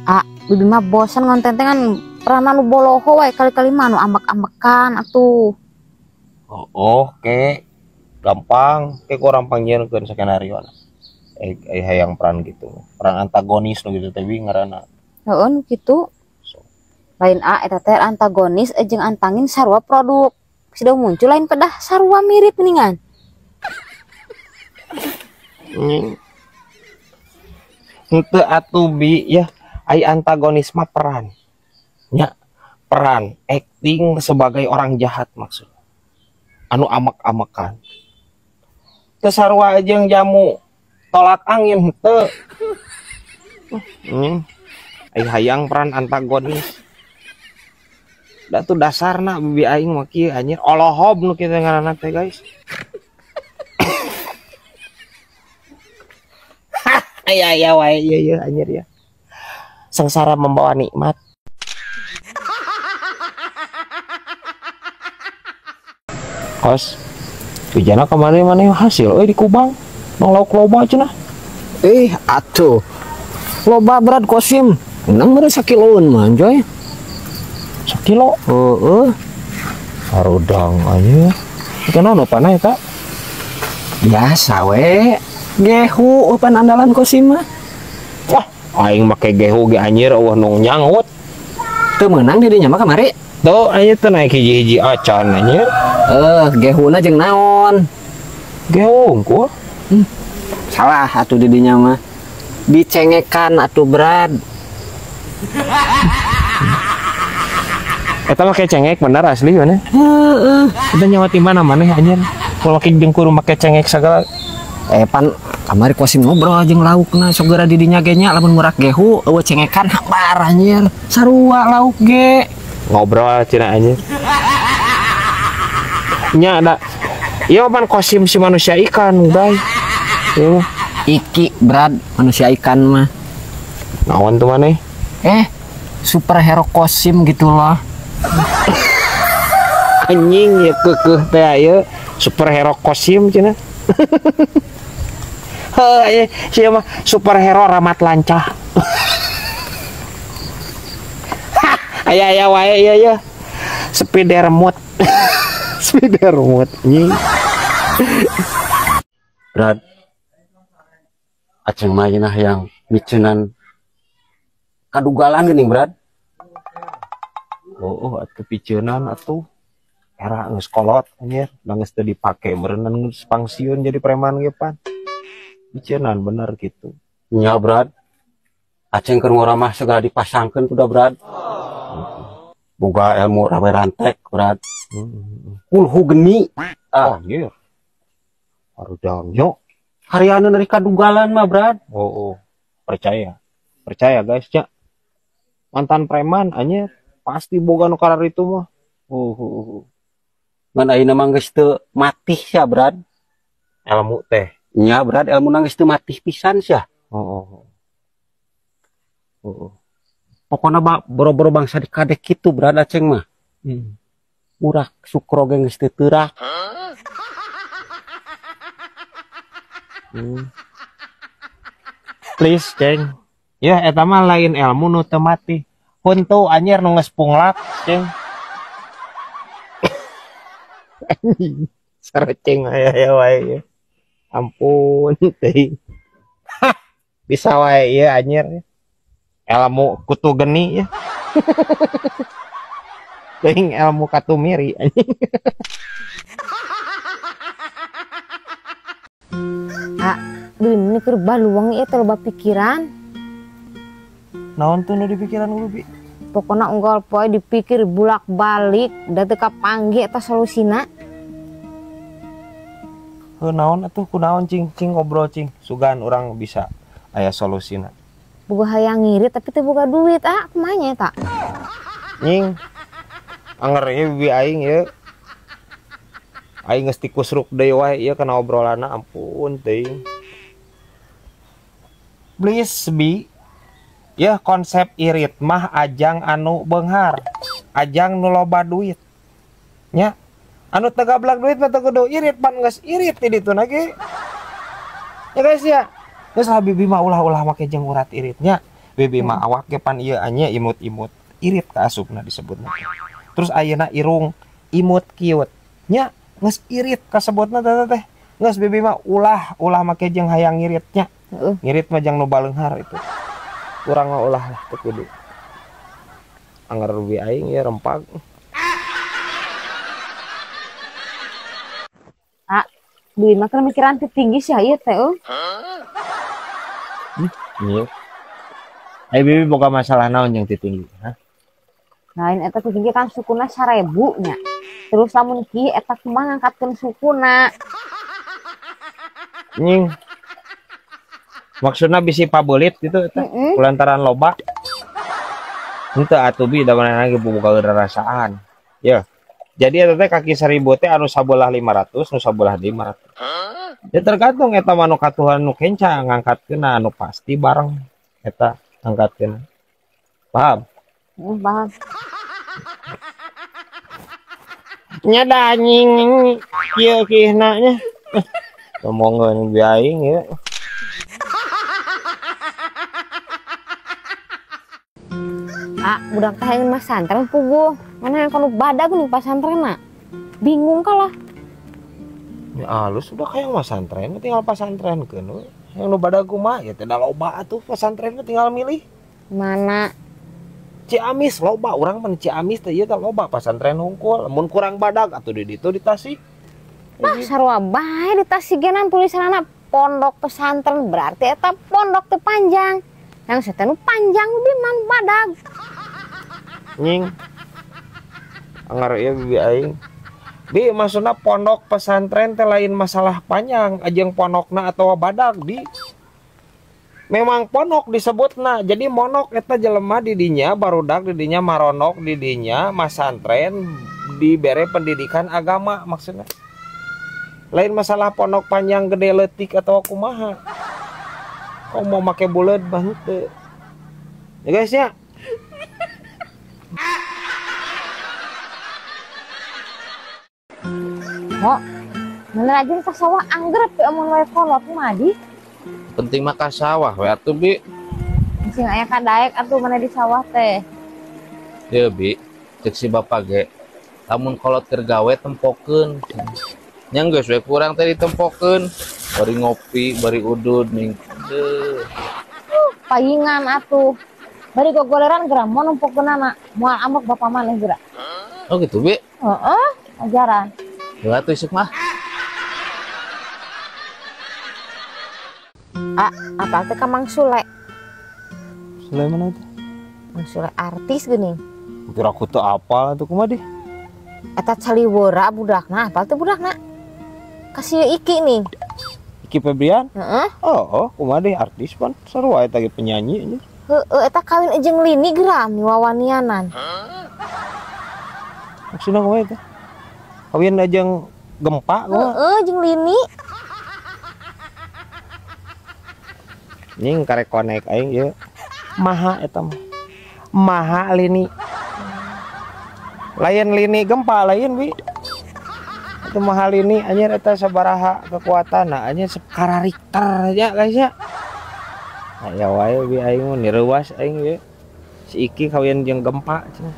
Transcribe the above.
Ah, bibi mah bosan ngonten teh kan pernah nu boloho wae kali-kali mah nu ambek-ambekan atuh. Oh, oke. Gampang, ke kurang panggilkeun skenario. Hayang peran gitu. Peran antagonis nu gitu teh ngaranna. Heeh, nu kitu. So. Lain A eta teh antagonis jeung antangin sarua produk. Sudah muncul lain pedah sarua mirip geuningan. Henteu atuh bi ya, ai antagonis mah peran. Nya, peran acting sebagai orang jahat maksud. Anu amek-amekan. Teu sarua jeung jamu tolak angin henteu. Ai hayang peran antagonis. Da tuh dasarna bibi aing mah kieu anjir, olohob nu kieu ngaranna teh guys. Aya aya wae ieu ieu anjir ya. Sengsara membawa nikmat. Kos, ujana kamari maneh hasil euy di Kubang. Nong lauk loba cenah. Atuh. Loba berat Kosim. Menang meureun sakiloeun mah anjoy. Sakilo? Heeh. Harudang anjir. Ieu naon panah eta? Biasa we. Gehu pan andalan Kosim mah. Wah, aing make gehu ge anjir eueuh nu nyangut. Teu meunang di dinya mah kamari. Tuh anjir teu naik hiji-hiji acan anjir. Gehuna jeung naon? Gehu unggul. Salah atuh di dinya mah. Dicengekan atuh berat. Eta make cengek bener asli maneh. Heeh. Udah nyawa ti mana maneh anjir. Mun make jeung kudu make cengek sagala. Pan kamari Kosim ngobrol jeung laukna sok geura di dinya ge nya lamun ngurak gehu eueuh cengekan hambar anjir. Sarua lauk ge. Ngobrol cenah anjir. Nya ada. Ieu pan Kosim si manusia ikan, guys. Ieu mah iki brad manusia ikan mah. Naon tuh maneh? Superhero Kosim gitu loh. Anjing ya kekeh teh ieu superhero Kosim cenah. Heuh, sia mah superhero ramat lancah. Aya aya wae ieu ieu. Spidermut. Spidermut anjing. Brad. Aceng mah cenah yang miceunan kadugalan geuning Brad. Oh, atuh piceunan atuh. Era geus kolot anjir, da geus teu dipake meureunnan geus pangsiun jadi preman ge pan. Piceunan bener gitu. Nya Brad. Aceng keur ngora mah segala dipasangkeun kuda Brad. Boga ilmu rawe rantek Brad. Kulhu geni. Ah, anjir. Harudang yo. Hariana dari kadugalan mah Brad. Oh, percaya. Percaya guys, ya. Mantan preman anjir, pasti boga nu karar itu mah. Ngan ayeuna mah geus teu matih sia Brad. Ilmu teh. Nya Brad, ilmu geus teu matih pisan sia. Oh. Pokona boro-boro bangsa dikadek kitu Brad aceng mah. Urak sukro ge geus teu teurak. Please, Ceng. Ya eta mah lain ilmu nu teu mati. Huntu anjir nu geus punglak, Ceng. Anjing, sareceng aya aya wae ya. Ampun teuing. Bisa wae ieu anjir. Ilmu kutu geni ya. Teuing ilmu katumiri anjing. Ah, ini keur baluang ieu teh loba pikiran. Naon tuh nu dipikiran lu, Bi? Pokona unggal poe dipikir bulak-balik da teu kapanggih eta solusina. Heuh naon atuh kunaon cing cing ngobrol cing sugan urang bisa aya solusina. Boga hayang ngirit tapi teu boga duit ah kumaha nya eta? Nying. Anger ieu bibi aing ieu. Aing geus tikusruk deui wae ieu kana obrolanna ampun teuing. Please bi. Ya konsep irit mah ajang anu beunghar, ajang nu loba duit. Nya, anu teu gablak duit mah teu kudu irit pan geus irit di ditu na ge. Ya guys ya. Geus lah bibi mah ulah-ulah make jeung urat iritnya. Bibi mah awak ge pan ieu anya imut-imut irit ka asupna disebutna. Terus ayeuna irung imut kiut nya geus irit kasebutna teh teh. Geus bibi mah ulah ulah make jeung hayang ngiritnya. Ngirit mah jang nu baleunghar itu. Urang mah ulah lah teu kudu. Anggar rubi aing ya rempag. Ah, bibi mah keur mikiran teu tinggi sia ieu teh euy. Iya. Ai bibi boga masalah naon jeung ti tinggi, hah? Lain eta ti tinggi kan sukuna 1000 nya. Terus lamun kieu eta kumaha ngangkatkeun sukuna? Nying. Maksudna bisi pabelit gitu eta kulantaran loba. Henteu atuh bi da manehna ge boga rarasaan. Ya. Jadi eta teh kaki 1000 teh anu sabelah 500, nu sabelah 500. Ya tergantung eta mah nu katuhan nu kenca ngangkatkeunna anu pasti bareng eta angkatkeun. Paham? Paham. Nya da anjing kieu kihna nya. Omongan bi aing ya. Ah, budak teh hayang masantren puguh. Mana yang kalau badag nih pasantrenna. Bingung kalah. Ya alus udah kayak masantren tinggal pasantrenkeun we. Yang nu badag kumaha ya teh da loba atuh pasantren tinggal milih. Mana? Ciamis loba, urang mah Ciamis teh ieu teh loba pasantren hungkul. Mun kurang badag atuh di ditu di Tasik. Nah, sarua bae di Tasik ge tulisanna pondok pesantren berarti eta pondok teu panjang. Yang setan nu panjang bi man badag. Nying. Anggar ieu bibi aing. Bi maksudna pondok pesantren teh lain masalah panjang ajeng pondokna atawa badag bi. Memang pondok disebutna. Jadi monok eta jelema di dinya barudak di dinya maronok di dinya masantren dibere pendidikan agama maksudna. Lain masalah pondok panjang gede leutik atau kumaha. Kok mau make buleud mah henteu. Ya guys ya. Mo, mana rajin ka sawah anggrep ya mun wae kolot mah di. Penting mah ka sawah we atuh bi. Sing aya kadaek atuh mana di sawah teh. Ieu bi, cek si bapak ge. Lamun kolot keur gawe tempokeun. Nya geus we kurang teh ditempokeun. Bari ngopi, bari udud ning. Deuh. Paingan atuh. Bari gogoleran geura mo nempokeunana. Moal ambek bapak maneh geura. Oh gitu bi? Heeh, ajaran. Ya atuh isuk mah. Ah, apa teh ka Mang Sule? Sule mana itu? Mang Sule artis geuning. Kira aku teu apal atuh kumaha deh. Eta caliwera budakna, apal teh budakna? Kasih Iki nih. Iki Febrian? Heeh. Oh, kumaha deh artis pan sarua eta ge penyanyi anjir. Heeh, eta kawin jeung Lini geura miwawanianan. Maksudna kumaha eta? Kawin jeung gempa kumaha? Heeh, jeung Lini. Nying karek konek aing ieu. Maha eta mah. Maha Lini. Lain Lini gempa lain bi. Itu maha Lini anjir eta sabaraha kekuatanna anjir karakter nya guys ya. Aya wae bi aing mah nireuwas aing ieu. Si Iki kawin jeung gempa cenah.